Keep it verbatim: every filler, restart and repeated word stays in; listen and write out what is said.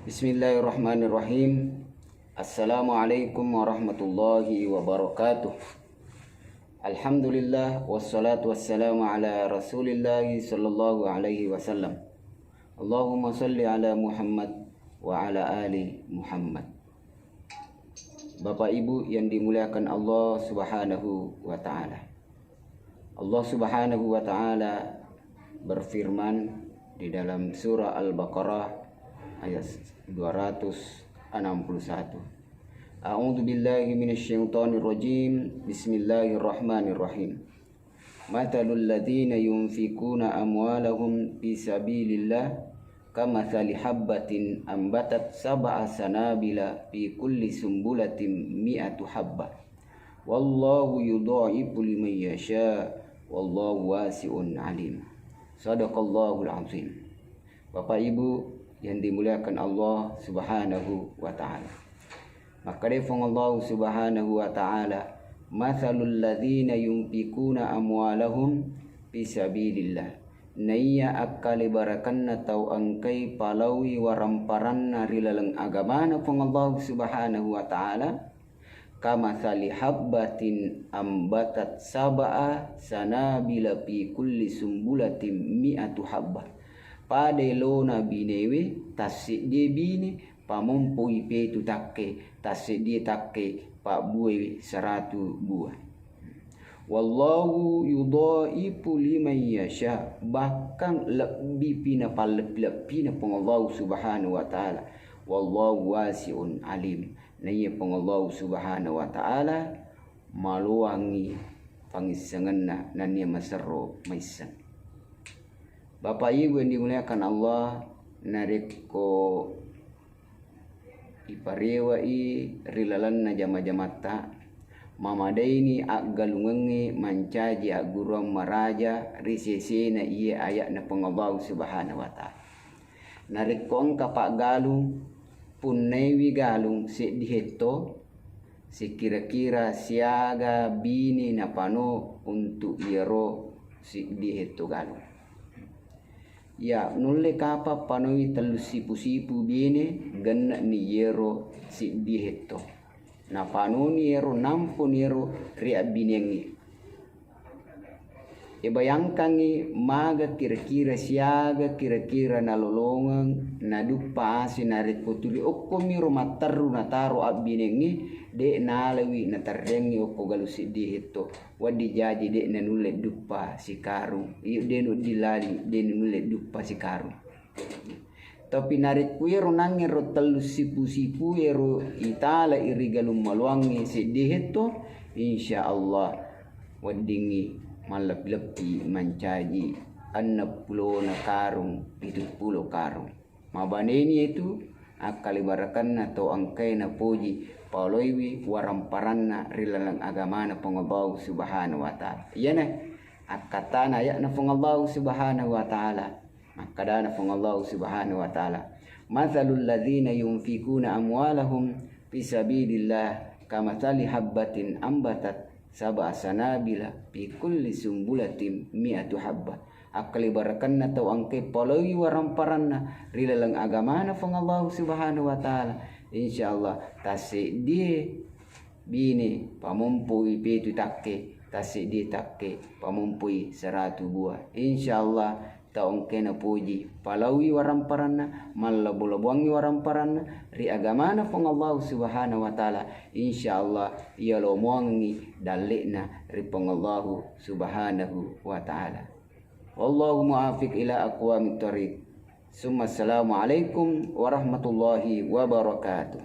Bismillahirrahmanirrahim. Assalamualaikum warahmatullahi wabarakatuh. Alhamdulillah, wassalatu wassalamu ala Rasulillahi sallallahu alaihi wasallam. Allahumma salli ala Muhammad wa ala ali Muhammad. Bapak Ibu yang dimuliakan Allah Subhanahu wa Ta'ala. Allah Subhanahu wa Ta'ala berfirman di dalam surah Al-Baqarah ayat dua ratus enam puluh satu. A'udzu billahi minasyaitonir rajim. Bismillahirrahmanirrahim. Matsalul ladzina yunfikuna amwalahum fi sabilillah kamatsali habbatin ambatat sab'a sanabila fi kulli sumbulatin mi'atu habbah. Wallahu yudha'ifu liman yasha, wallahu wasi'un alim. Sadaqallahul azim. Bapak Ibu yang dimuliakan Allah Subhanahu wa Ta'ala. Makkeda Puang Allah Subhanahu wa Ta'ala, "Matsalul ladzina yunfikuna amwalahum fi sabilillah." Naiya akkalibarakenna tau engkai palaui waramparanna ri laleng agamana Puang Allah Subhanahu wa Ta'ala, kamatsali habbatin ambatat sab'a sanabila fi kulli sumbulatin mi'atu habbah. Pada elona binewe, tasseddie bine, pamompoi petu takke, tasseddie takke, pabbuewe seratu bua. Wallahu yudha'ifu liman yasha, bahkan lebbipi napalleppi-leppina Puang Allah Subhanahu wa Ta'ala. Wallahu wasi'un alim. Naiya Puang Allah Subhanahu wa Ta'ala maloangngi pangissengenna nennia maserro maisseng. Bapak Ibu yang dimuliakan Allah, narekko iparewai ri lalenna jama-jamatta, mamadaini aggalungengnge mancaji agguruang maraja ri sesena iye aya'na Puang Allah Subhanahu wa Ta'ala. Narekko engka paggalung, punnaiwi galung seddi hetto, sikira-kira siaga bine napano untuk iyaro seddi hetto galung. Ya, nulle kapang panoi tellu sipu-sipu bine, genne'ni iyero seddi hetto. Napanoni ero, namponi ero ri abbineangnge. E, bayangkangngi maga kira-kira siaga kira-kira nalolongeng naduppa ase narekko tuli okkomiro matterru nataro abbineangnge, de' nalawi natarreangngi okko galung seddi hetto. Wedding jaji de' nanulle duppa sikarung. Iyo, de' nudding lali, de' nulle duppa sikarung. Tapi narekko iyaro nangngero tellu sipu-sipu ero itala iri galung maloangnge seddi hetto, insya Allah weddingngi malleppi-leppi mancaji enneng pulona karung, pitu pulo karung. Mabaneni itu akkalibarakenna tau engkae napoji paloiwi waramparanna ri laleng agamana Puang Allah Subhanahu wa Ta'ala. Iyana akkatana aya'na Puang Allah Subhanahu wa Ta'ala. Makkedana Puang Allah Subhanahu wa Ta'ala, "Matsalul ladzina yunfikuna amwalahum fi sabilillah kamatsali habbatin ambatat sab'a sanabila fi kulli sumbulatin mi'atu habbah." Akkalibarakenna tau engkae paloiwi waramparanna ri laleng agamana Puang Allah Subhanahu wa Ta'ala, insya Allah tasseddie bine pamompoi petu takke, tasseddie takke pamompoi seratu bua. Insya Allah tau engkae napoji palaui waramparanna, mallabo-laboangngi waramparanna ri agamana Puang Allah Subhanahu wa Ta'ala, insya Allah iyalomoangngi dalle'na ri Puang Allah Subhanahu wa Ta'ala. Wallahu muwaffiq ila aqwamit thariq. Summa assalamu alaikum warahmatullahi wabarakatuh.